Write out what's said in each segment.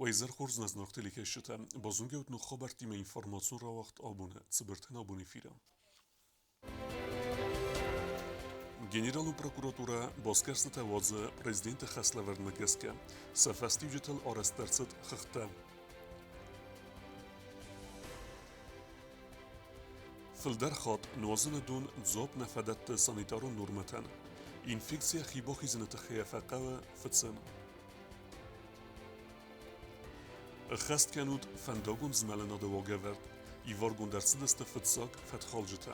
Уӕ изӕр хорз, нӕ зынаргъ телекӕсджытӕ! Базонгӕ ут ног хабӕрттимӕ информацион рауагъд абоны цыбыртӕн абон эфиры. Генералон прокуратурӕ басгӕрстытӕ уадзы президенты хӕслӕвӕрдмӕ гӕсгӕ. Сӕ фӕстиуджытыл арӕзт ӕрцыд хыгъдтӕ. Фылдӕр хатт нуазыны дон дзуапп нӕ фӕдӕтты санитарон нормӕтӕн. Инфекцийӕ хи бахизыны тыххӕй фӕхъӕуы фыцын. Ӕххӕст кӕнут фӕндагон змӕлынады уагӕвӕрд. Иваргонд ӕрцыдысты фыццаг фӕткхалджытӕ.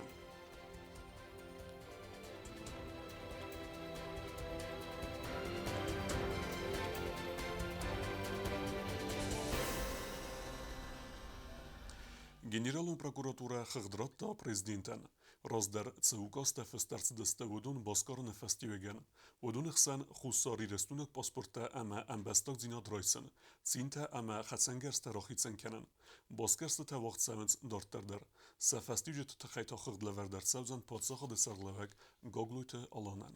Генералон прокуратурӕ хыгъд радта президентӕн. Раздӕр цы указтӕ фыст ӕрцыдысты, уыдон басгарыны фӕстиуӕгӕн. Уыдоны хсӕн Хуссар Ирыстонаг паспорттӕ ӕмӕ ӕмбӕстагдзинад райсын, цинтӕ ӕмӕ хӕцӕнгӕрзтӕ рахицӕн кӕнын. Басгӕрстытӕ уагъд цӕуынц дарддӕр дӕр. Сӕ фӕстиуджыты тыххӕй та хыгъд лӕвӕрд ӕрцӕудзӕн паддзахады сӕргълӕууӕг Гаглойты Аланӕн.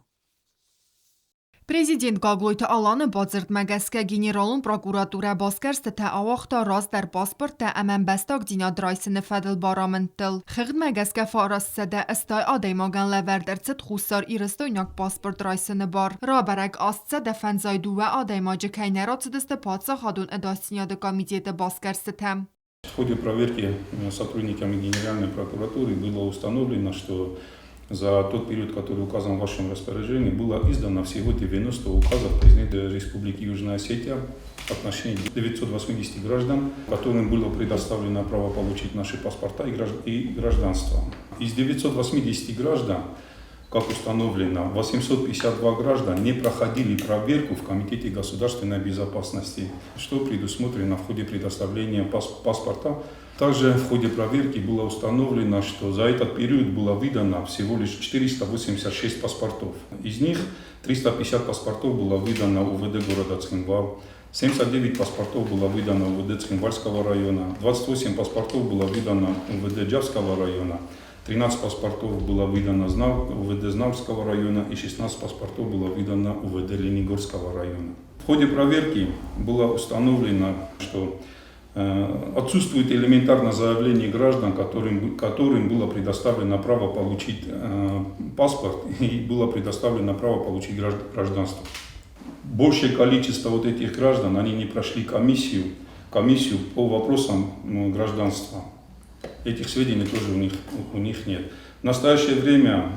Президент Гаглойты Аланы бадзырдмӕ гӕсгӕ Генералон прокуратурӕ басгӕрстытӕ ауагъта раздӕр паспорттӕ ӕмӕ ӕмбӕстагдзинад райсыны фӕдыл барамындтыл. Хыгъдмӕ гӕсгӕ 980 адӕймагӕн лӕвӕрд ӕрцыд Хуссар Ирыстойнаг паспорт райсыны бар. Рабӕрӕг 852 адӕймаджы кӕй нӕ рацыдысты паддзахадон ӕдасдзинады комитеты басгӕрстытӕм. В ходе проверки сотрудниками Генеральной прокуратуры было установлено, что за тот период, который указан в вашем распоряжении, было издано всего 90 указов президента Республики Южная Осетия в отношении 980 граждан, которым было предоставлено право получить наши паспорта и гражданство. Из 980 граждан, как установлено, 852 граждан не проходили проверку в Комитете государственной безопасности, что предусмотрено в ходе предоставления паспорта. Также в ходе проверки было установлено, что за этот период было выдано всего лишь 486 паспортов. Из них 350 паспортов было выдано УВД города Цхинвал, 79 паспортов было выдано УВД Цхинвальского района, 28 паспортов было выдано УВД Джавского района, 13 паспортов было выдано УВД Знаурского района и 16 паспортов было выдано УВД Ленигорского района. В ходе проверки было установлено, что отсутствует элементарно заявление граждан, которым было предоставлено право получить паспорт и было предоставлено право получить гражданство. Большее количество вот этих граждан, они не прошли комиссию по вопросам гражданства. Этих сведений тоже у них нет. В настоящее время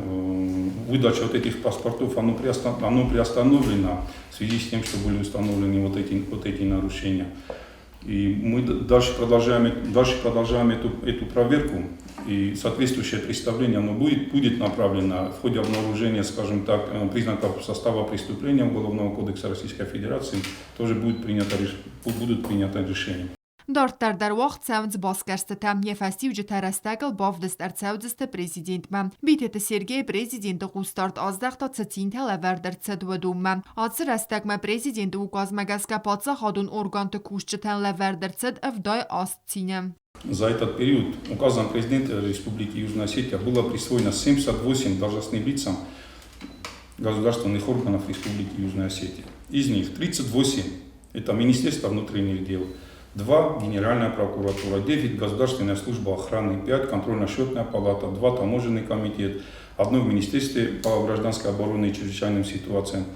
выдача вот этих паспортов, оно приостановлено в связи с тем, что были установлены вот эти нарушения. И мы дальше продолжаем эту проверку, и соответствующее представление оно будет направлено в ходе обнаружения, скажем так, признаков состава преступления Уголовного кодекса Российской Федерации, тоже будут приняты решения. Дарддӕр дӕр уагъд цӕуынц басгӕрстытӕ, йӕ фӕстиуджытӕ рӕстӕгыл бавдыст ӕрцӕудзысты президентмӕ. Битеты Сергей президенты хъусдард аздӕхта цы цинтӕ лӕвӕрд ӕрцыд, уыдонмӕ. Ацы рӕстӕгмӕ президенты указмӕ гӕсгӕ паддзахадон органты кусджытӕн лӕвӕрд ӕрцыд 78 цины. За этот период указом президента Республики Южная Осетия было присвоено 78 должностным лицам государственных органов Республики Южная Осетия. Из них 38 это Министерство внутренних дел, 2 Генеральная прокуратура, 9 Государственная служба охраны, 5 Контрольно-счетная палата, 2 Таможенный комитет, 1 в Министерстве по гражданской обороне и чрезвычайным ситуациям,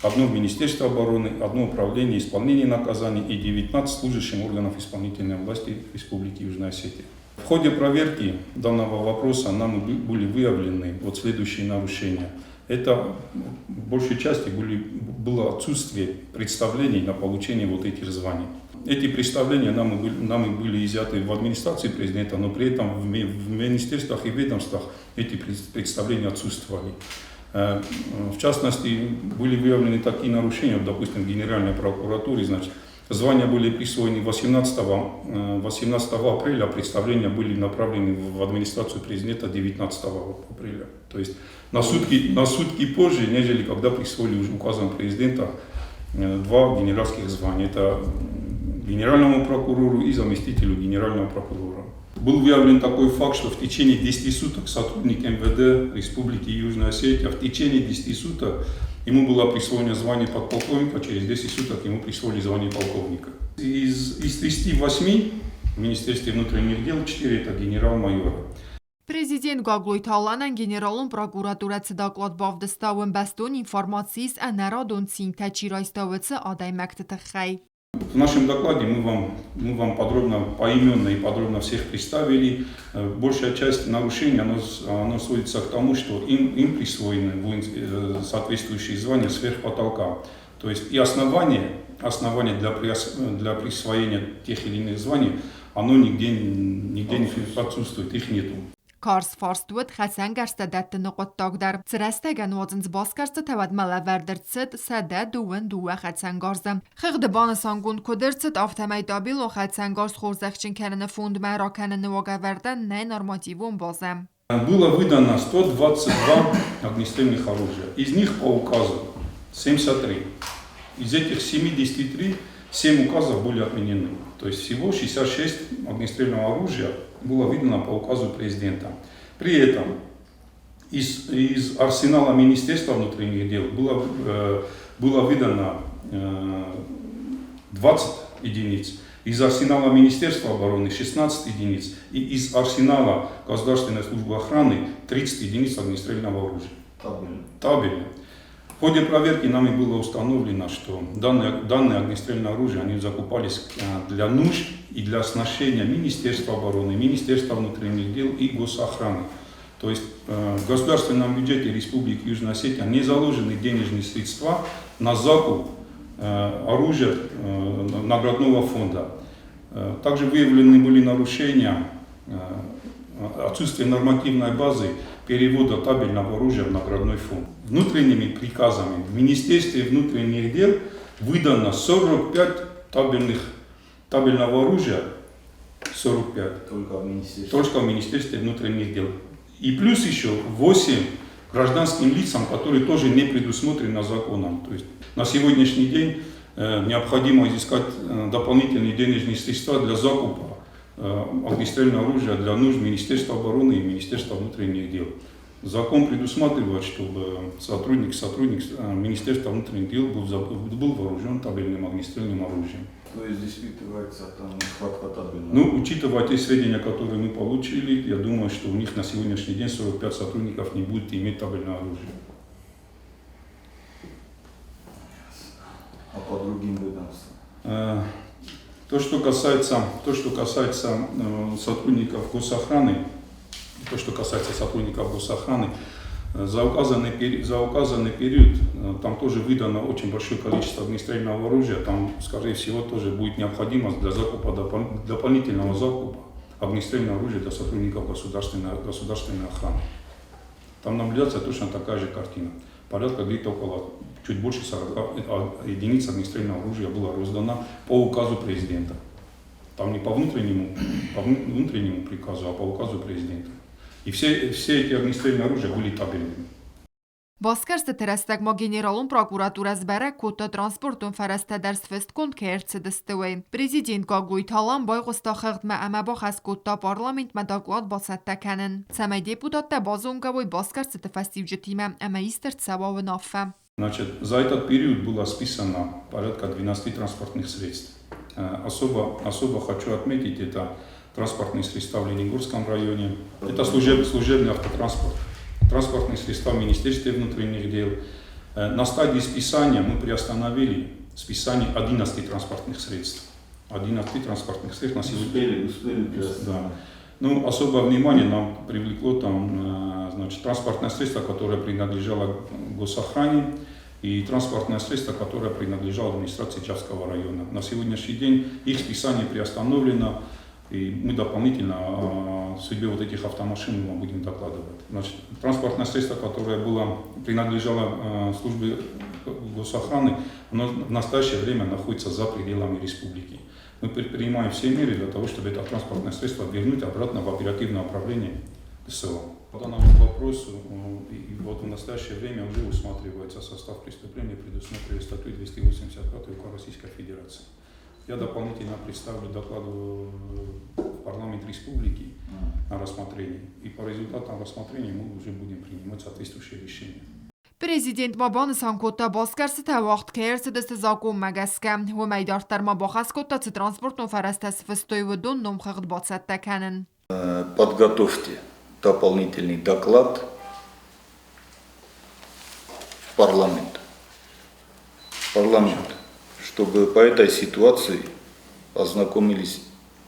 1 в Министерстве обороны, 1 управление исполнения наказаний и 19 служащим органов исполнительной власти Республики Южная Осетия. В ходе проверки данного вопроса нам были выявлены следующие нарушения. Это в большей части было отсутствие представлений на получение вот этих званий. Эти представления нами были изъяты в администрации президента, но при этом в министерствах и ведомствах эти представления отсутствовали. В частности, были выявлены такие нарушения, допустим, в Генеральной прокуратуре, звания были присвоены 18 апреля, а представления были направлены в администрацию президента 19 апреля. То есть на сутки позже, нежели когда присвоили уже указом президента 2 генеральских звания. Это генеральному прокурору и заместителю генерального прокурора. Был выявлен такой факт, что в течение 10 суток сотрудник МВД Республики Южная Осетия в течение 10 суток Ему было присвоено звание подполковника, через 10 суток ему присвоили звание полковника. Из 38 в Министерстве внутренних дел 4 это генерал-майора. Президент Гаглойты Аланӕн Генералон прокуратурӕ цы доклад бавдыста, уым бӕстон информаци ис ӕнӕрадон цинтӕ чи райста, уыцы адӕймӕгты тыххӕй. В нашем докладе мы вам подробно, поименно и подробно всех представили. Большая часть нарушений, оно сводится к тому, что им присвоены соответствующие звания сверх потолка. То есть и основание для присвоения тех или иных званий, оно нигде не отсутствует, их нету. Карз фарст уыд хӕцӕнгӕрзтӕ дӕттыны хъуыддаг дӕр. Цы рӕстӕгӕн уадзынц басгӕрстытӕ, уӕдмӕ лӕвӕрд ӕрцыд 122 хӕцӕнгарзы. Хыгъды банысангонд куыд ӕрцыд, афтӕмӕй табелон хӕцӕнгарз хорзӕхджын кӕныны фондмӕ ракӕныны уагӕвӕрдӕн нӕй нормативон базӕ. Было выдано 122 огнестрельных оружия. Из них по указу 73. Из этих 73 7 указов были отменены. То есть всего 66 огнестрельного оружия было выдано по указу президента. При этом из арсенала Министерства внутренних дел было выдано 20 единиц, из арсенала Министерства обороны 16 единиц и из арсенала Государственной службы охраны 30 единиц огнестрельного оружия. Табельно. Табельно. В ходе проверки нами было установлено, что данные огнестрельное оружие, они закупались для нужд и для оснащения Министерства обороны, Министерства внутренних дел и госохраны. То есть в государственном бюджете Республики Южная Осетия не заложены денежные средства на закуп оружия наградного фонда. Также выявлены были нарушения, отсутствие нормативной базы перевода табельного оружия в наградной фонд. Внутренними приказами в Министерстве внутренних дел выдано 45 табельного оружия, 45. Только в Министерстве. Только в Министерстве внутренних дел. И плюс еще 8 гражданским лицам, которые тоже не предусмотрены законом. То есть на сегодняшний день необходимо изыскать дополнительные денежные средства для закупа огнестрельного оружия для нужд Министерства обороны и Министерства внутренних дел. Закон предусматривает, чтобы сотрудник Министерства внутренних дел был вооружен табельным огнестрельным оружием. То есть здесь учитывается там нехватка табельного? Учитывая те сведения, которые мы получили, я думаю, что у них на сегодняшний день 45 сотрудников не будет иметь табельное оружие. А по другим ведомствам? То, что касается сотрудников госохраны, то, что касается сотрудников госохраны, за указанный период там тоже выдано очень большое количество огнестрельного оружия, там, скорее всего, тоже будет необходимость для дополнительного закупа огнестрельного оружия для сотрудников государственной охраны. Там наблюдается точно такая же картина. Порядка где-то около чуть больше 40 единиц огнестрельного оружия было роздано по указу президента. Там не по внутреннему приказу, а по указу президента. И все эти огнестрельные оружия были табельными. Басгӕрстыты рӕстӕг ма Генералон прокуратурӕ сбӕрӕг кодта транспортон фӕрӕзтӕ дӕр сфестгонд кӕй ӕрцыдысты, уый. Президент Гаглойты Алан байхъуыста хыгъдмӕ ӕмӕ бахӕс кодта парламентмӕ доклад бацӕттӕ кӕнын, цӕмӕй депутаттӕ базонгӕ уой басгӕрстыты фӕстиуджытимӕ ӕмӕ ист ӕрцӕуа уынаффӕ. За этот период было списано порядка 12 транспортных средств. Особо хочу отметить, это транспортные средства в Ленингорском районе, это служебный автотранспорт, транспортные средства в Министерстве внутренних дел. На стадии списания мы приостановили списание 11 транспортных средств. 11 транспортных средств на сегодня. Успели приостановить. Да. Особое внимание нам привлекло транспортное средство, которое принадлежало госохране, и транспортное средство, которое принадлежало администрации Джавского района. На сегодняшний день их списание приостановлено, и мы дополнительно о судьбе этих автомашин мы вам будем докладывать. Транспортное средство, которое принадлежало службе госохраны, оно в настоящее время находится за пределами республики. Мы предпринимаем все меры для того, чтобы это транспортное средство вернуть обратно в оперативное управление СО. По данному вопросу и в настоящее время уже усматривается состав преступления, предусмотренный статьей 285 УК Российской Федерации. Я дополнительно представлю доклад в парламент республики на рассмотрение. И по результатам рассмотрения мы уже будем принимать соответствующие решения. Президент ма банысан кодта, басгӕрстытӕ уагъд кӕй ӕрцыдысты закъонмӕ гӕсгӕ. Уымӕй дарддӕр ма бахӕс кодта, цы транспортон фӕрӕзтӕ сфыстой, уыдон номхыгъд бацӕттӕ кӕнын. Подготовьте дополнительный доклад в парламент. Парламент, чтобы по этой ситуации ознакомились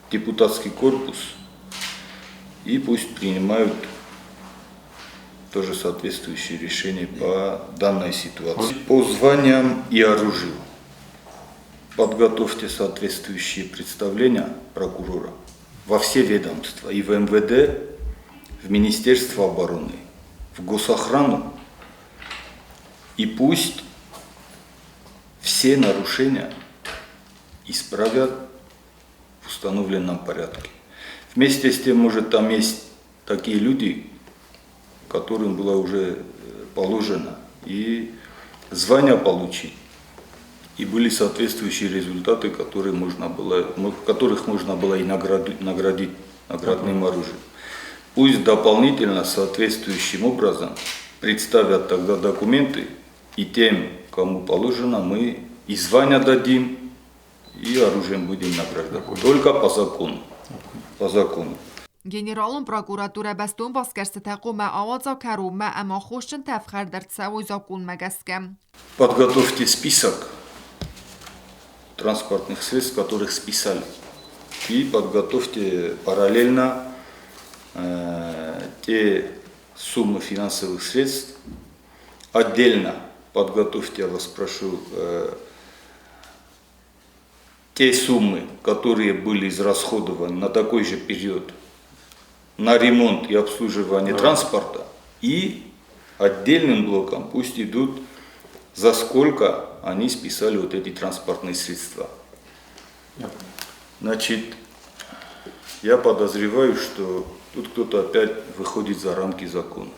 депутатский корпус и пусть принимают тоже соответствующие решения по данной ситуации. По званиям и оружию подготовьте соответствующие представления прокурора во все ведомства, и в МВД, в Министерство обороны, в госохрану, и пусть все нарушения исправят в установленном порядке. Вместе с тем, может, там есть такие люди, которым было уже положено и звание получить, и были соответствующие результаты, которые можно было, которых можно было и наградить наградным оружием. Пусть дополнительно соответствующим образом представят тогда документы, и тем, кому положено, мы и звание дадим, и оружием будем награждать. Только по закону. По закону. Генералон прокуратурӕ бӕстон басгӕрстытӕ хъуамӕ ауадза кӕронмӕ ӕмӕ аххосджынтӕ ӕфхӕрд ӕрцӕуой закъонмӕ гӕсгӕ. Подготовьте список транспортных средств, которых списали. И подготовьте параллельно те суммы финансовых средств. Отдельно подготовьте, я вас прошу, те суммы, которые были израсходованы на такой же период на ремонт и обслуживание транспорта, и отдельным блоком пусть идут, за сколько они списали вот эти транспортные средства. Значит, я подозреваю, что тут кто-то опять выходит за рамки закона.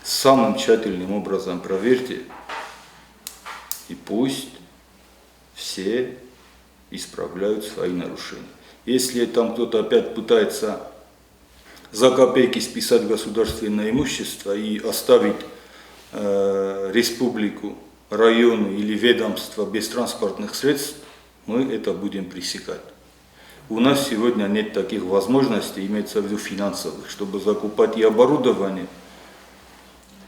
Самым тщательным образом проверьте, и пусть все исправляют свои нарушения. Если там кто-то опять пытается за копейки списать государственное имущество и оставить республику, районы или ведомства без транспортных средств, мы это будем пресекать. У нас сегодня нет таких возможностей, имеется в виду финансовых, чтобы закупать и оборудование,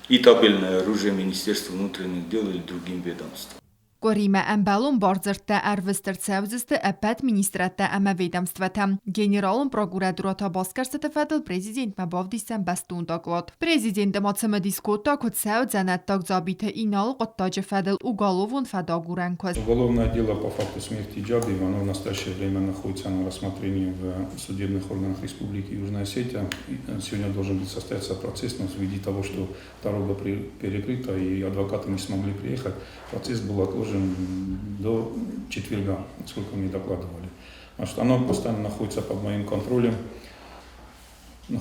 и табельное оружие Министерства внутренних дел или другим ведомствам. Къуыримӕ ӕмбӕлон бардзырдтӕ ӕрвыст ӕрцӕудзысты ӕппӕт министрадтӕ ӕмӕ ведомствӕтӕм. Генералон прокуратурӕ та басгӕрстыты фӕдыл президентмӕ бавдисдзӕн бӕстон доклад. Президент ма цымыдис кодта, куыд цӕуы дзӕнӕттаг Дзабиты Иналы хъуыддаджы фӕдыл уголовон фӕдагурӕн куыст. Уголовное дело по факту смерти Джабиева, оно в настоящее время находится на рассмотрении в судебных органах Республики Южная Осетия. Сегодня должен был состояться процесс, но ввиду того, что дорога перекрыта и адвокаты не смогли приехать, процесс был отложен до четверга, насколько мне докладывали. Значит, оно постоянно находится под моим контролем, и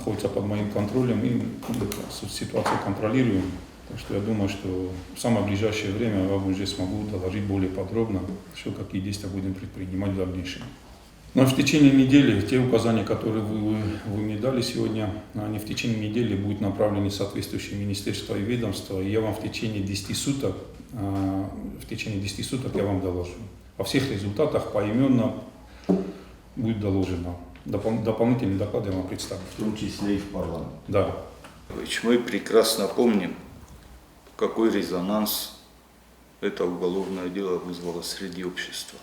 ситуацию контролируем. Так что я думаю, что в самое ближайшее время я вам уже смогу доложить более подробно, что какие действия будем предпринимать в дальнейшем. Но в течение недели те указания, которые вы мне дали сегодня, они в течение недели будут направлены в соответствующие министерства и ведомства. И я вам в течение 10 суток, в течение 10 суток я вам доложу. Во всех результатах поименно будет доложено. Дополнительный доклад я вам представлю. В том числе и в парламент. Да. Мы прекрасно помним, какой резонанс это уголовное дело вызвало среди общества.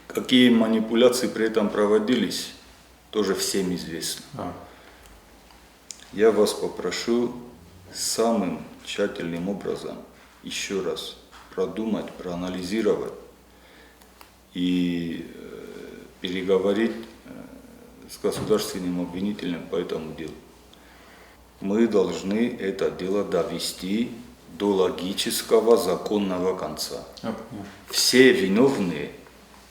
Какие манипуляции при этом проводились, тоже всем известно. Я вас попрошу самым тщательным образом еще раз продумать, проанализировать и переговорить с государственным обвинителем по этому делу. Мы должны это дело довести до логического законного конца. Все виновные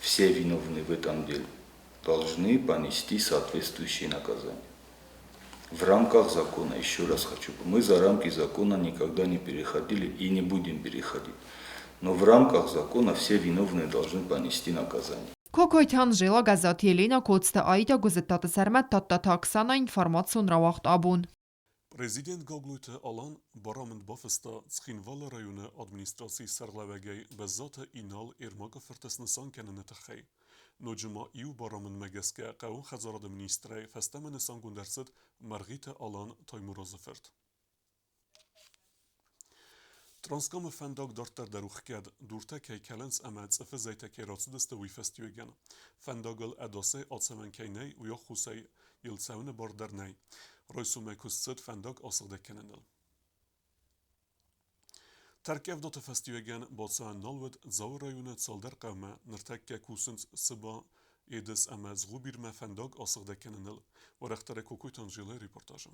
в этом деле должны понести соответствующие наказания. В рамках закона, еще раз хочу, мы за рамки закона никогда не переходили и не будем переходить. Но в рамках закона все виновные должны понести наказание. Кокойты Анжела, Газзаты Елена, Коцты Аида, Гуызыттаты Сӕрмӕт, Тадтаты Оксана, информацион рауагъд «Абон». Президент Гаглойты Алан барамынд бафыста Цхинвалы районы администрацийы сӕргълӕууӕгӕй Бӕззаты Инал Ермакы фырты снысан кӕныны тыххӕй. Ноджы ма иу барамындмӕ гӕсгӕ хъӕууон хӕдзарады министрӕй фӕстӕмӕ нысангонд ӕрцыд Мӕргъиты Алан Таймуразы фырт. Транскамы фӕндаг дарддӕр дӕр у хгӕд, дуртӕ кӕй кӕлынц ӕмӕ цъыфы зӕйтӕ кӕй рацыдысты, уый фӕстиуӕгӕн. Фӕндагыл ӕдасӕй ацӕуӕн кӕй нӕй, уый аххосӕй йыл цӕуыны бар дӕр нӕй. Райсомӕй куыст цыд фӕндаг асыгъдӕг кӕныныл. Тӕрккъӕвдаты фӕстиуӕгӕн бацӕуӕн нал уыд Дзауы районы цалдӕр хъӕумӕ, ныртӕккӕ кусынц Сыба, Едыс ӕмӕ Згъубирмӕ фӕндаг асыгъдӕг кӕныныл. Уӕрӕхдӕрӕй Кокойты Анжелӕйы репортажы.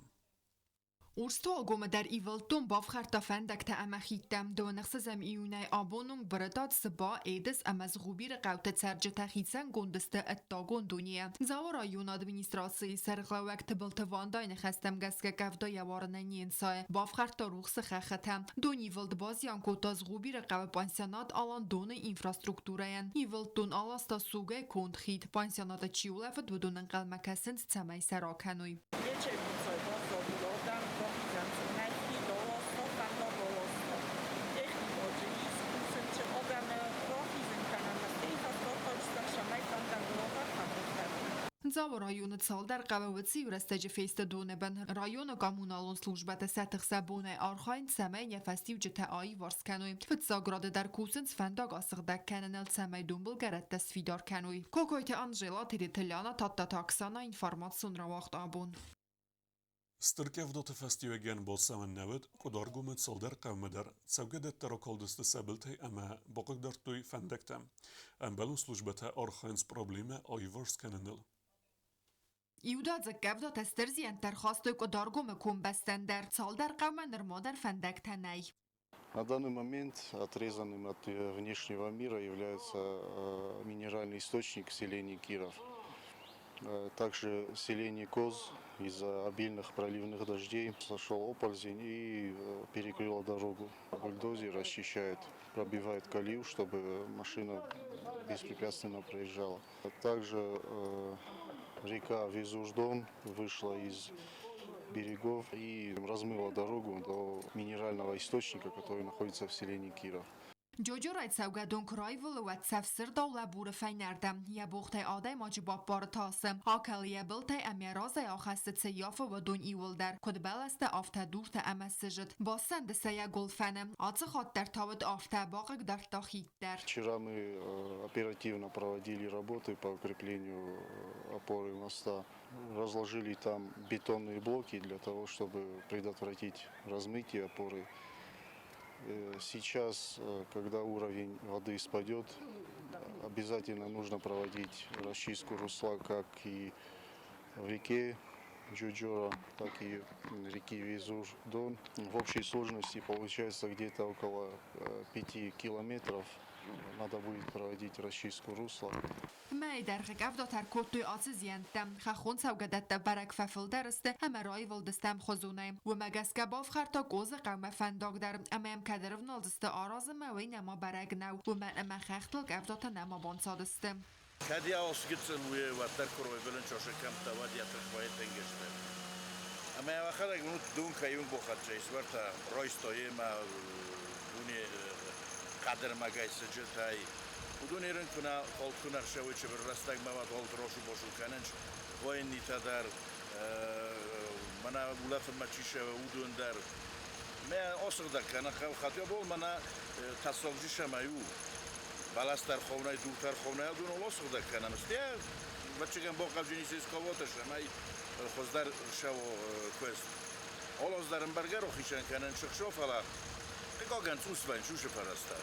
Урстуалгомы дӕр ивылдтон бафхӕрдта фӕндӕгтӕ ӕмӕ хидтӕ. Дыууын ӕхсӕзӕм июнӕй абон онг Бырытат, Сыба, Едыс ӕмӕ Згъубиры хъӕуты цӕрджытӕ хицӕнгонд сты ӕддагон дунейӕ. Дзауы районы администрацийы сӕргълӕууӕг Тыбылты Вандайы ныхӕстӕм гӕсгӕ къӕвда йӕ уарынӕн не нцайы. Бафхӕрдта рухсы хӕххытӕ. Донивылд базиан кодта Згъубиры хъӕуы пансионат Аландоны инфраструктурӕйӕн. Ивылд дон аласта сугӕй конд хид. Пансионаты чи улӕфыд, уыдон ӕнхъӕлмӕ кӕсынц, цӕмӕй сӕ ракӕной. Дзауы районы цалдӕр хъӕуы уыцы иу рӕстӕджы фесты доны бын. Районы коммуналон службӕтӕ сӕ тых сӕ бонӕй архайынц, цӕмӕй йӕ фӕстиуджытӕ аиварс кӕной. Фыццаг рады дӕр кусынц фӕндаг асыгъдӕг кӕныныл, цӕмӕй донбылгӕрӕттӕ сфидар кӕной. Кокойты Анжела, Тедеты Ляна, Тадтаты Оксана, информацион рауагъд абон. Стыр къӕвдаты фӕстиуӕгӕн бацӕуӕн нӕ уыд Къуыдаргомы цалдӕр хъӕумӕ дӕр. Цӕугӕдӕттӕ ракалдысты сӕ былтӕй ӕмӕ бахъыгдардтой фӕндӕгтӕ. Ӕмбӕлон службӕтӕ архайынц проблемӕ аиварс кӕныныл. Иудадзыг къӕвдатӕ стыр зиӕнттӕ ӕрхастой Къуыдаргомы комбӕстӕн дӕр. Цалдӕр хъӕумӕ нырма дӕр фӕндӕгтӕ нӕй. На данный момент отрезанным от внешнего мира является минеральный источник в селении Киров. Также селение Коз из-за обильных проливных дождей сошел оползень и перекрыло дорогу. Бульдозер расчищает, пробивает колею, чтобы машина беспрепятственно проезжала. Также река Везуждон вышла из берегов и размыла дорогу до минерального источника, который находится в селении Киров. Джоджорайы цӕугӕдон куы раивылы, уӕд цӕф сырдау лӕбуры фӕйнӕрдӕм. Йӕ богътӕй адӕймаджы баппары тасы. Акӕлы йӕ былтӕй ӕмӕ йӕ разӕй ахӕссы цӕййафы уыдон иууылдӕр, куыд бӕлӕстӕ, афтӕ дуртӕ ӕмӕ сыджыт. Бассӕнды сӕ йӕ гуылфӕны. Ацы хатт дӕр та уыд афтӕ, бахъыгдардта хид дӕр. Вчера мы оперативно проводили работы по укреплению опоры моста. Разложили там бетонные блоки для того, чтобы предотвратить размытие опоры. Сейчас, когда уровень воды спадет, обязательно нужно проводить расчистку русла как и в реке Джуджора, так и реки Везур-Дон. В общей сложности получается где-то около 5 километров надо будет проводить расчистку русла. Мӕйы дӕргъы къӕвдатӕ ӕркодтой ацы зиӕнттӕ. Хӕххон цӕугӕдӕттӕ бӕрӕг фӕфылдӕр сты ӕмӕ раивылдысты ӕмхуызонӕй. Уымӕ гӕсгӕ бафхӕрдта Къозы хъӕумӕ фӕндаг дӕр ӕмӕ йӕм кӕд ӕрывналдзысты аразынмӕ, уый нӕма бӕрӕг нӕу, уымӕн ӕмӕ хӕхтыл къӕвдатӕ нӕма банцадысты. Кӕд йӕ осгыццыл уе, уӕддӕр куыройбылын чосы кӕмттӕ, уӕд йӕ тых вӕйттӕнгӕсты. Ӕмӕ йӕхӕдӕг уынут, дун кӕйун бохӕццӕ ис, уӕртӕ ройстой ӕмӕ дуне хъӕдӕрмӕгӕй сыджытӕй. Уыдон ерын куы нӕ холт куы нӕ рцӕуы чыбыр рӕстӕгмӕ уӕд холт рошу-бошу кӕнынц. Военнитӕ дӕр, мӕнӕ улӕфынмӕ чи ссӕуы, уыдон дӕр. Мӕ осыгъдӕг кӕнын хъӕуы хатт. Бол мӕнӕ тасовджи сӕмӕй у. Бӕлас тӕрхонӕй, дур тӕрхонӕй, уыдон осыгъдӕг кӕнӕм. Стӕй вӕччыгӕн бохъавджын исесковота сӕмӕй хуыздӕр сӕуы куыст. Олоз дӕр ӕмбаргӕ рохисӕн кӕнын сыхсо, фӕлӕ хъыгагӕн цъус вӕййынц уыцы фӕрӕзтӕ.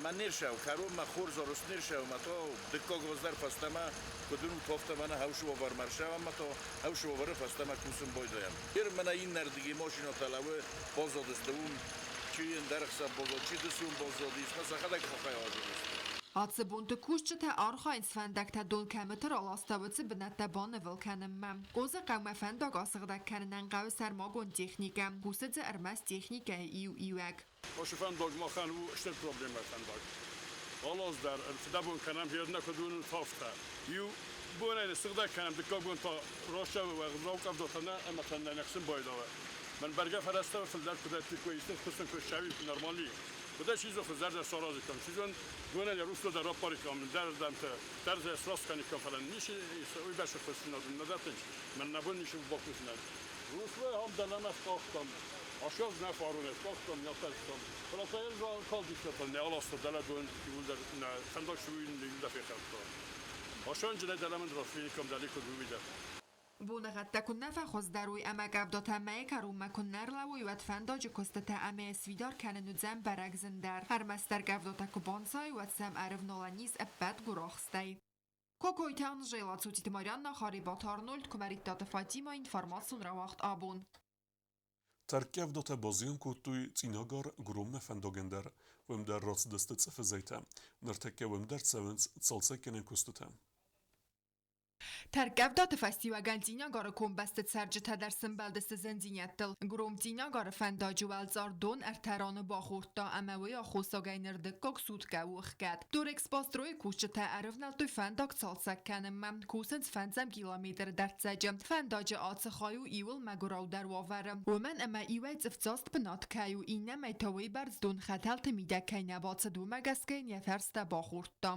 Мӕ не рсӕу, кӕронмӕ хорз орус не рсӕу, мӕ то дыккаг оз дӕр фӕстӕмӕ куыд уынут, афтӕ мӕнӕ хӕусы уавӕрмӕ ӕрсӕу ӕмӕ то хӕусы уавӕры фӕстӕмӕ кусын байдайӕм. Ер мӕнӕ иннӕрдыги машинӕтӕ лӕууы, баззадысты уым, чи ӕндӕр ӕхсӕв баззад, чи дысон баззадис, мӕ сӕхӕдӕг хохӕй азылдысты. Ацы бонты кусджытӕ архайынц фӕндӕгтӕ дон кӕмыты раласта, уыцы бынӕттӕ банывыл кӕнынмӕ. Къозы хъӕумӕ фӕндаг асыгъдӕг кӕнынӕн хъӕуы сӕрмагонд техникӕ. Кусы дзы ӕрмӕст техникӕйы иу иуӕг. Ацы фӕндаг махӕн у стыр проблемӕ фӕндаг. Алы аз дӕр фыдӕбон кӕнӕм, гъе нӕ куыд уынынц, афтӕ. Иу бонӕй ныссыгъдӕг кӕнӕм, дыккаг бон та рацӕуы уӕззау къӕвдатӕ нӕ ӕмӕ та нӕ ныхсын байдауы. Мӕн бӕргӕ фӕрӕзтӕ фылдӕр куы дӕттиккой, исты куыст куы ссӕуид нормали. Уыдӕй чи зоны, зӕрдӕ саразиккам, чи зоны, донӕн йӕ русло дӕр раппариккам, ӕндӕрырдӕмты дӕр дзы сраст кӕниккам, фӕлӕ ницы уый бӕсты куыст нӕ дӕттынц. Мӕн нӕ бон ницы бакусынӕн. Русло ахӕм дӕлӕмӕ скъахтам, Ащӕдз нӕ фаронӕй скъахтам, нӕ фӕстам. Фӕлӕ та йын калдисӕтӕ нӕ аласта дӕлӕ дон иууылдӕр нӕ фӕндаг суин иууылдӕр фехӕлдта. Ащӕнджынӕй дӕлӕмӕ расфиниккам дӕле куыд уый дӕр. Боныгъӕдтӕ куыннӕ фӕхуыздӕр уой ӕмӕ къӕвдатӕ мӕйы кӕронмӕ куыннӕ ӕрлӕууой, уӕд фӕндаджы куыстытӕ ӕмӕ йӕ сфидар кӕнын уыдзӕн бӕрӕг зындӕр. Ӕрмӕстдӕр къӕвдатӕ куы банцайой, уӕд сӕм ӕрывналӕн ис ӕппӕт гуырахстӕй. Кокойты Анжела, Цуциты Марианна, Харебаты Арнольд, Куымӕридтаты Фатимӕ, информацион рауагъд абон. Тӕрккъӕвдатӕ базиан кодтой Цъинагар Громмӕ фӕндагӕн дӕр, уым дӕр рацыдысты цъыфы зӕйтӕ. Ныртӕккӕ уым дӕр цӕуынц цалцӕггӕнӕн куыстытӕ. Тӕрккъӕвдаты фӕстиуӕгӕн Цъинагары комбӕсты цӕрджытӕ дӕр сӕмбӕлдысты зындзинӕдтыл. Гром Цъинагары фӕндаджы уӕлцъар дон ӕртӕ раны бахордта ӕмӕ уый аххосагӕй ныр дыккаг суткӕ у ӕхгӕд. Дорэкспостройы кусджытӕ ӕрывнӕлдтой фӕндаг цалцӕг кӕнынмӕ. Кусынц фӕндзӕм километры дӕрддзӕджы. Фӕндаджы ацы хай у иуыл мӕгуыраудӕр уавӕры. Уымӕн ӕмӕ иуӕй цъыфдзаст бынат кӕй у, иннӕмӕй та уыйбӕрц дон хӕтӕлты мидӕг кӕй нӕ бацыд, уымӕ гӕсгӕ йын йӕ фӕрстӕ бахордта.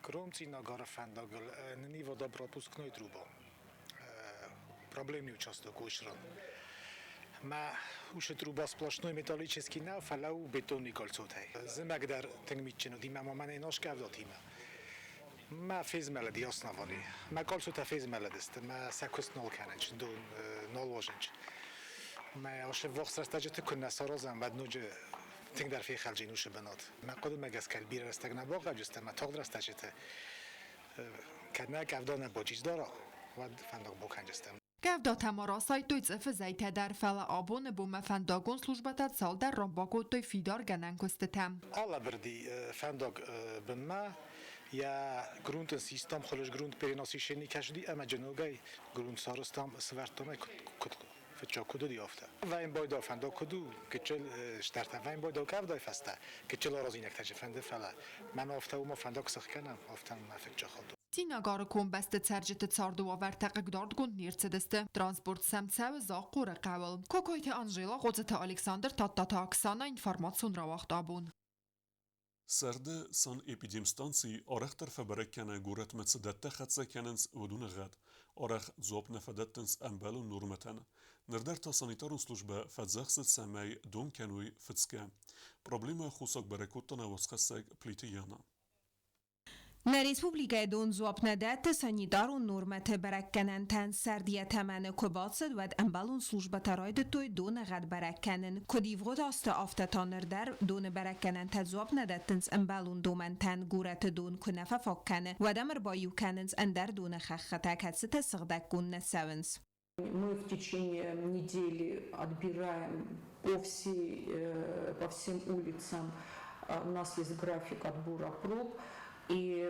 Гром Цъинагары фӕндагыл ныни водопропускной труба. Проблемный участок ущран. Мӕ уыцы труба сплошной металлический нӕ, фӕлӕ у бетонный кольцотӕй. Зымӕг дӕр тынг митджын уыди мӕ ма мӕнӕй носкъӕвдатимӕ. Мӕ фезмӕлыди основани. Мӕ кольцотӕ фезмӕлыдысты, мӕ сӕ куыст нал кӕнынч, дон нал уозынч. Мӕ асы ввахс рӕстӕджыты куы нӕ саразӕм, уӕд ноджы тынгдӕр фехӕлджын уыцы бынат. Мӕ хъуыдымӕ гӕсгӕ бирӕ рӕстӕг нӕ бахъавджысты ӕмӕ тагъд рӕстӕджыты кӕд нӕ къӕвда нӕ бочиздара, уӕд фӕндаг бакӕнджыстӕм. Къӕвдатӕ ма расайдтой цъыфы зӕйтӕ дӕр, фӕлӕ абоны бонмӕ фӕндагон службӕтӕ цалдӕр ран бакодтой фидаргӕнӕн куыстытӕ. Алӕвӕрди фӕндаг бынмӕ йӕ грунтын систам хуылыз грунт переносишени кӕсыди ӕмӕ джыногӕй грунт сарӕзтам, сывӕрдтам ӕй куыд фыццаг куыд уыди, афтӕ. Вӕйнбойдау фӕндаг куыд у, гыццыл стӕртӕ вӕйнбойдау къӕвдай фӕстӕ, гыццыл аразинӕгтӕ чи фӕнды, фӕлӕ мӕн афтӕ уымӕ фӕндаг сых кӕнӕм, афтӕ мӕ фыццаг хатт. Цъинагары комбӕсты цӕрджыты царды уавӕртӕ хъыгдардгонд не рцыдысты. Транспорт сӕм цӕуы Захъхъоры хъӕуыл. Кокойты Анжела, Хъоцыты Александр, Тадтаты Оксана информацион рауагъд абон. Сӕрды санэпидемстанци арӕхдӕр фӕбӕрӕг кӕны горӕтмӕ цы дӕттӕ хӕццӕ кӕнынц, уыдоны гъӕд. Арӕх дзуапп нӕ фӕдӕттынц ӕмбӕлон нормӕтӕн. Ныр дӕр та санитарон службӕ фӕдзӕхсы, цӕмӕй дон кӕной фыцгӕ. Проблемӕ хуссаг бӕрӕг кодта нӕ уацхӕссӕг Плиты Яна. Нӕ республикӕйы дон дзуапп нӕ дӕтты санитарон нормӕты бӕрӕггӕнӕнтӕн. Сӕрд йӕ тӕмӕны куы бацыд, уӕд ӕмбӕлон службӕтӕ райдыдтой доны гъӕд бӕрӕг кӕнын. Куыд ивгъуыд азты, афтӕ та ныр дӕр доны бӕрӕггӕнӕнтӕ дзуапп нӕ дӕттынц ӕмбӕлон домӕнтӕн. Горӕты дон куы нӕ фӕфаг кӕны, уӕд ӕм ӕрбаиу кӕнынц ӕндӕр доны хӕххытӕ, кӕцытӕ сыгъдӕггонд нӕ цӕуынц. Мы в течение недели отбираем по всем улицам. У нас есть график отбора проб. И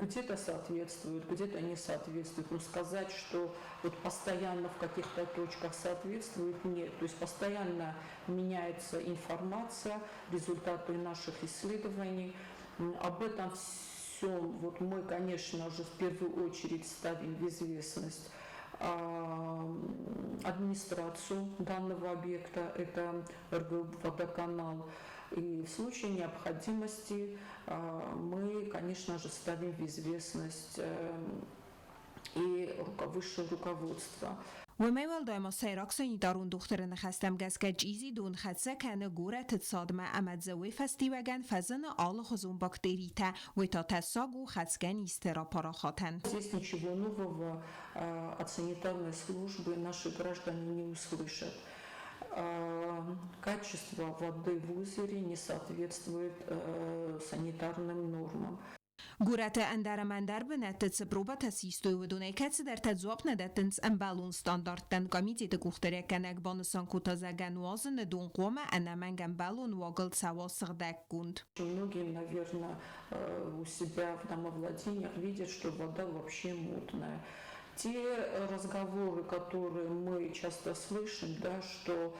где-то соответствует, где-то не соответствует. Но сказать, что вот постоянно в каких-то точках соответствует, нет. То есть постоянно меняется информация, результаты наших исследований. Об этом всем вот мы, конечно же, в первую очередь ставим в известность администрацию данного объекта, это РГУ «Водоканал». И в случае необходимости мы, конечно же, ставим в известность и высшее руководство. Уымӕй уӕлдай ма сӕйраг санитарон дохтыры ныхӕстӕм гӕсгӕ чъизи дон хӕццӕ кӕны горӕты цадмӕ ӕмӕ дзы уый фӕстиуӕгӕн фӕзыны алыхуызон бактеритӕ, уый та тӕссаг у хӕцгӕ низты рапарахатӕн. Здесь ничего нового от санитарной службы наши граждане не услышат. Качество воды в озере не соответствует санитарным нормам. Горӕты ӕндӕр ӕмӕ ӕндӕр бынӕтты цы пробӕтӕ систой, уыдонӕй кӕцыдӕртӕ дзуапп нӕ дӕттынц ӕмбӕлон стандарттӕн. Комитеты къухдариуӕггӕнӕг банысан кодта, зӕгъгӕ, нуазыны дон хъуамӕ ӕнӕмӕнг ӕмбӕлон уагыл цӕуа сыгъдӕггонд. Многие, наверное, у себя в домовладениях видят, что вода вообще мутная. Те разговоры, которые мы часто слышим, да, что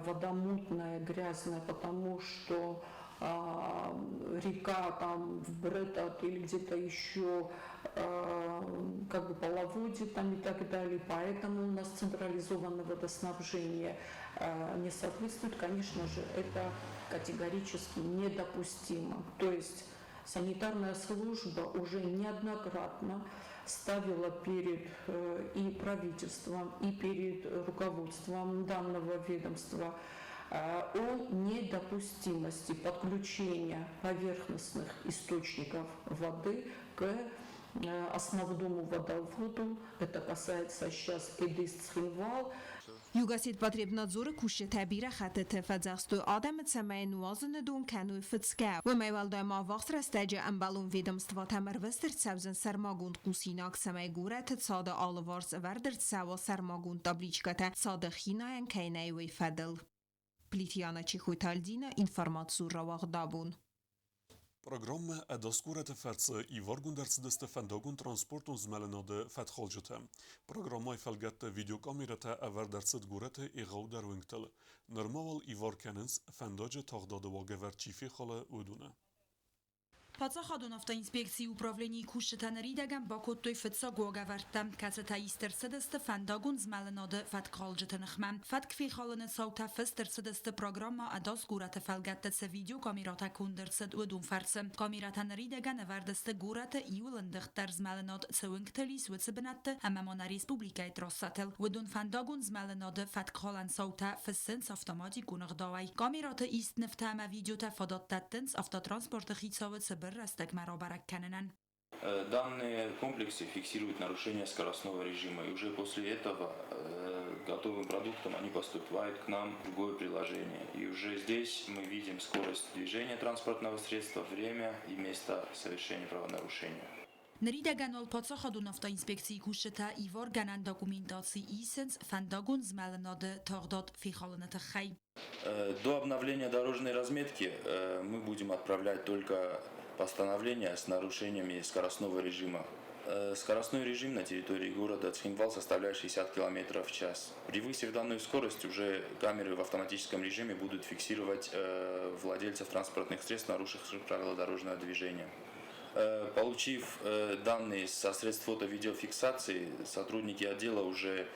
вода мутная, грязная, потому что Река там в Бретат или где-то еще как бы половодье там и так далее, поэтому у нас централизованное водоснабжение не соответствует, конечно же, это категорически недопустимо. То есть санитарная служба уже неоднократно ставила перед и правительством, и перед руководством данного ведомства о недопустимости подключения поверхностных источников воды к основному водоводу. Это касается сейчас Эдис-Цхинвал. Югосетпотребнадзоры кусджытӕ бирӕ хӕттыты фӕдзӕхстой адӕмы, цӕмӕй нуазыны дон кӕной фыцгӕ. Уымӕй уӕлдай ма ӕввахс рӕстӕджы ӕмбӕлон ведомствотӕм ӕрвыст ӕрцӕудзӕн сӕрмагонд хъусинаг, цӕмӕй горӕты цады алыварс ӕвӕрд ӕрцӕуа сӕрмагонд табличкӕтӕ, цады хинайӕн кӕй нӕй, уый фӕдыл. Плитьяна Чехойты Альдина, информацион рауагъдабон. Программӕ «Ӕдас горӕт-ы фӕрцы иваргонд ӕрцыдысты фӕндагон-транспортон змӕлынады фӕткхалджытӕ. Программӕйы фӕлгӕтты видеокамерӕтӕ ӕвӕрд ӕрцыд горӕты егъаудӕр уынгтыл. Нырма уал ивар кӕнынц, фӕндаджы тагъдады уагӕвӕрд чи фехалы, уыдоны. Паддзахадон автоинспекцийы управленийы кусджытӕ ныридӕгӕн бакодтой фыццаг уагӕвӕрдтӕ, кӕцытӕ ист ӕрцыдысты фӕндагон змӕлынады фӕткхалджыты ныхмӕ. Фӕтк фехалыны цаутӕ фыст ӕрцыдысты программӕ «Ӕдас горӕты» фӕлгӕтты цы видеокамерӕтӕ конд ӕрцыд, уыдон фӕрцы. Камерӕтӕ ныридӕгӕн ӕвӕрд сты горӕты иуыл ӕндыгъддӕр змӕлынад цы уынгтыл ис, уыцы бынӕтты ӕмӕ ма нӕ республикӕйы трассӕтыл. Уыдон фӕндагон змӕлынады фӕткхалӕн цаутӕ фыссынц автоматикон ӕгъдауӕй. Камерӕты ист нывтӕ ӕмӕ видеотӕ фадат дӕттынц автотранспорты хицауы цыбыр рӕстӕгмӕ рабӕрӕг кӕнынӕн. Данные комплексы фиксируют нарушение скоростного режима, и уже после этого готовым продуктом они поступают к нам в другое приложение. И уже здесь мы видим скорость движения транспортного средства, время и место совершения правонарушения. Ныридӕгӕн уал паддзахадон автоинспекцийы кусджытӕ иваргӕнӕн документаци исынц фӕндагон змӕлынады тагъдад фехалыны тыххӕй. До обновления дорожной разметки мы будем отправлять только постановления с нарушениями скоростного режима. Скоростной режим на территории города Цхинвал составляет 60 км в час. Превысив данную скорость, уже камеры в автоматическом режиме будут фиксировать владельцев транспортных средств, нарушивших правила дорожного движения. Получив данные со средств фото-видеофиксации, сотрудники отдела уже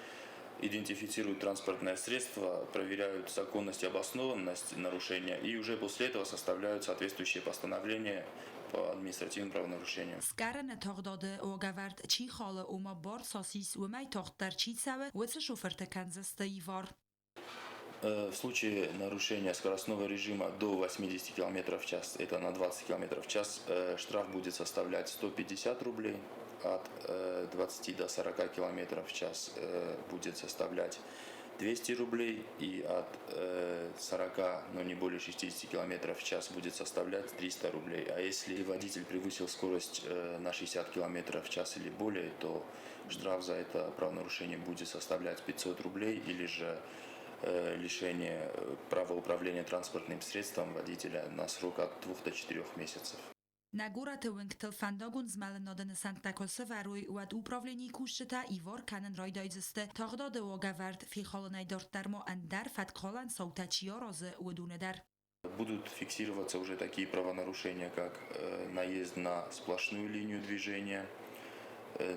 идентифицируют транспортное средство, проверяют законность и обоснованность нарушения и уже после этого составляют соответствующее постановление по административным правонарушениям. Скъӕрыны тагъдады уагӕвӕрд чи халы, ома бар цас ис, уымӕй тагъддӕр чи цӕуы, уыцы шофырты кӕндзысты ивар. В случае нарушения скоростного режима до 80 км в час, это на 20 км в час, штраф будет составлять 150 рублей, от 20 до 40 км в час будет составлять 200 рублей и от 40, но не более 60 км в час будет составлять 300 рублей. А если водитель превысил скорость на 60 км в час или более, то штраф за это правонарушение будет составлять 500 рублей или же лишение права управления транспортным средством водителя на срок от 2 до 4 месяцев. Нӕ горӕты уынгтыл фӕндагон змӕлынады нысӕнттӕ куы сӕвӕрой, уӕд управленийы кусджытӕ ивар кӕнын райдайдзысты тагъдады уагӕвӕрд фехалынӕй дарддӕр ма ӕндӕр фӕткхалӕн цаутӕ чи аразы, уыдоны дӕр. Будут фиксироваться уже такие правонарушения, как наезд на сплошную линию движения,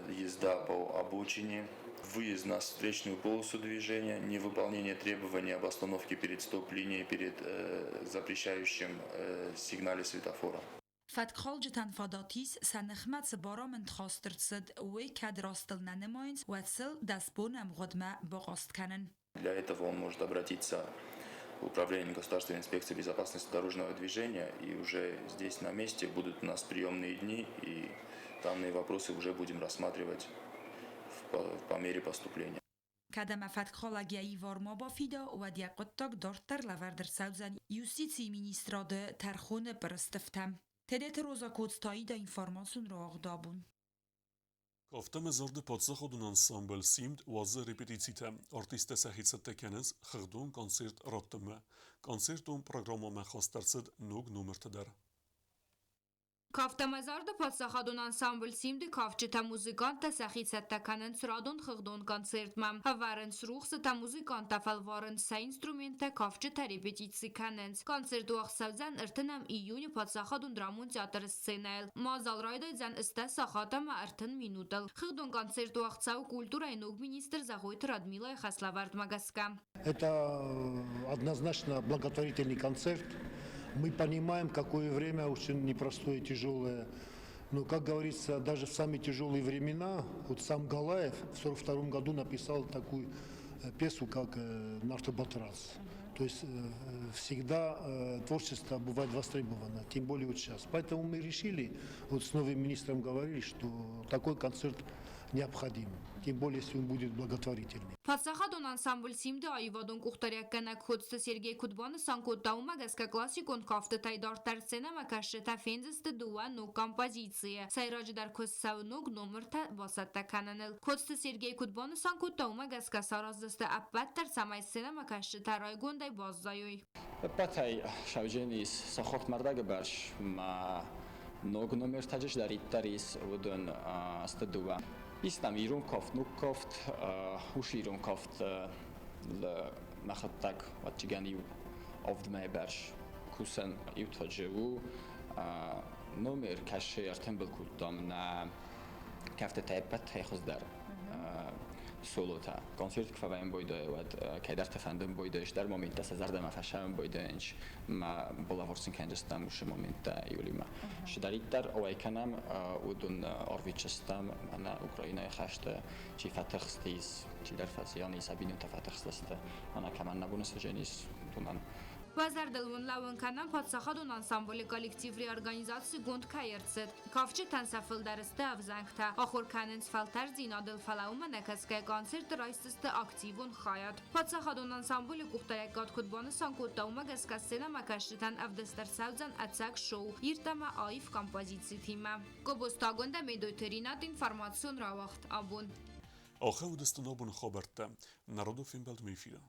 езда по обочине, выезд на встречную полосу движения, невыполнение требований об остановке перед стоп-линией, перед запрещающим сигнале светофора. Фӕткхалджытӕн фадат ис, сӕ ныхмӕ цы барамынд хаст ӕрцыд, уый кӕд растыл нӕ нымайынц, уӕд сыл 10 боны ӕмгъуыдмӕ бахъаст кӕнын. Для этого он может обратиться в Управление Государственной инспекции безопасности дорожного движения, и уже здесь на месте будут у нас приемные дни, и данные вопросы уже будем рассматривать по мере поступления. Кӕд ӕмӕ фӕткхалӕг йӕ ивар ма бафида, уӕд йӕ хъуыддаг дарддӕр лӕвӕрд ӕрцӕудзӕн юстицийы министрады тӕрхоны пъырыстыфтӕм. Тедеты Роза Коцтаида информацион рауагъдабон. Кафт ӕмӕ зарды паддзахадон ансамбль «Симд» уадзы репетицитӕ. Артисттӕ сӕхи цӕттӕ кӕнынц хыгъдон концерт раттынмӕ. Концертон программӕмӕ хаст ӕрцыд ног номыртӕ дӕр. Кафт ӕмӕ зарды паддзахадон ансамбль «Симд-ы» кафджытӕ, музыканттӕ сӕхи цӕттӕ кӕнынц радон хыгъдон концертмӕ. Ӕвӕрынц рухсытӕ, музыканттӕ фӕлварынц сӕ инструменттӕ, кафджытӕ репетици кӕнынц. Концерт уагъд цӕудзӕн 30 июны паддзахадон драмон театры сценӕйыл. Мадзал райдайдзӕн 8 сахат ӕмӕ 30 минутыл. Хыгъдон концерт уагъд цӕуы культурӕйы ног министр Зӕгъойты Радмилайы хӕслӕвӕрдмӕ гӕсгӕ. Это однозначно благотворительный концерт. Мы понимаем, какое время очень непростое и тяжелое. Но, как говорится, даже в самые тяжелые времена, вот сам Галаев в 1942 году написал такую пьесу, как «Нарты Батрадз». То есть всегда творчество бывает востребовано, тем более вот сейчас. Поэтому мы решили, вот с новым министром говорили, что такой концерт необходим, тем более если он будет благотворительный. Паддзахадон ансамбль «Симд-ы» аивадон къухдариуӕггӕнӕг Коцты Сергей куыд банысан кодта, уымӕ гӕсгӕ классикон кӕфтытӕй дарддӕр сценӕмӕкӕсджытӕ фендзысты дыууӕ ног композицийы. Сӕйраджыдӕр куыст цӕуы ног номыртӕ бацӕттӕ кӕныныл. Коцты Сергей куыд банысан кодта, уымӕ гӕсгӕ сараздзысты ӕппӕт дӕр, цӕмӕй сценӕмӕкӕсджытӕ райгондӕй баззайой. Ӕппӕтӕй сауджын ис сӕхохмӕрдӕгы бӕрц ма ног номертӕ чидӕриддӕр ис, уыдон сты дыууӕ. Ис нӕм ирон кафт, ног кафт, ус ирон кафт мӕхӕдӕг ӕвӕццӕгӕн иу авдмӕйы бӕрц кусӕн иу у. Номер кӕсы ӕртымбыл кодтам нӕ кӕфтытӕ ӕппӕтӕй хуыздӕр солотӕ. Концерт куы фӕвӕййӕм бойдайы, уӕд кӕйдӕрты фӕндын бойдайы стӕр моменттӕ сӕ зӕрдӕмӕ фӕсайын бойдайынч ма балӕвӕрдзын кӕндзыстӕм уыцы моменттӕ июлимӕ. Чидӕриддӕр уӕй кӕнӕм, уыдон ӕрвитдзыстӕм мӕнӕ Украинӕйы хӕсты чи фӕтыхстис, чидӕр фӕзиан ис, бинонтӕ фӕтыхстысты, мӕнӕ кӕмӕн нӕ бон цы ис, уыдонӕн. Уӕ зӕрдыл уын лӕууын кӕнӕм паддзахадон ансамблы коллектив реорганизацигонд кӕй ӕрцыд. Кафджытӕн сӕ фылдӕр сты ӕвзӕнгтӕ, ахуыр кӕнынц фӕлтӕрддзинадыл, фӕлӕ уымӕ нӕкӕсгӕ концерты райсдзысты активон хайад. Паддзахадон ансамблы къухдариуӕгад куыд банысан кодта, уымӕ гӕсгӕ сценӕмӕкӕсджытӕн ӕвдыст ӕрцӕудзӕн ӕцӕг шоу ирд ӕмӕ аив композицитимӕ. Гобозтагондӕ Медойты Ринат информацион рауагъд абон. Ахӕм уыдысты ногбоны хабӕрттӕ. Народон фембӕлдмӕ эфиры.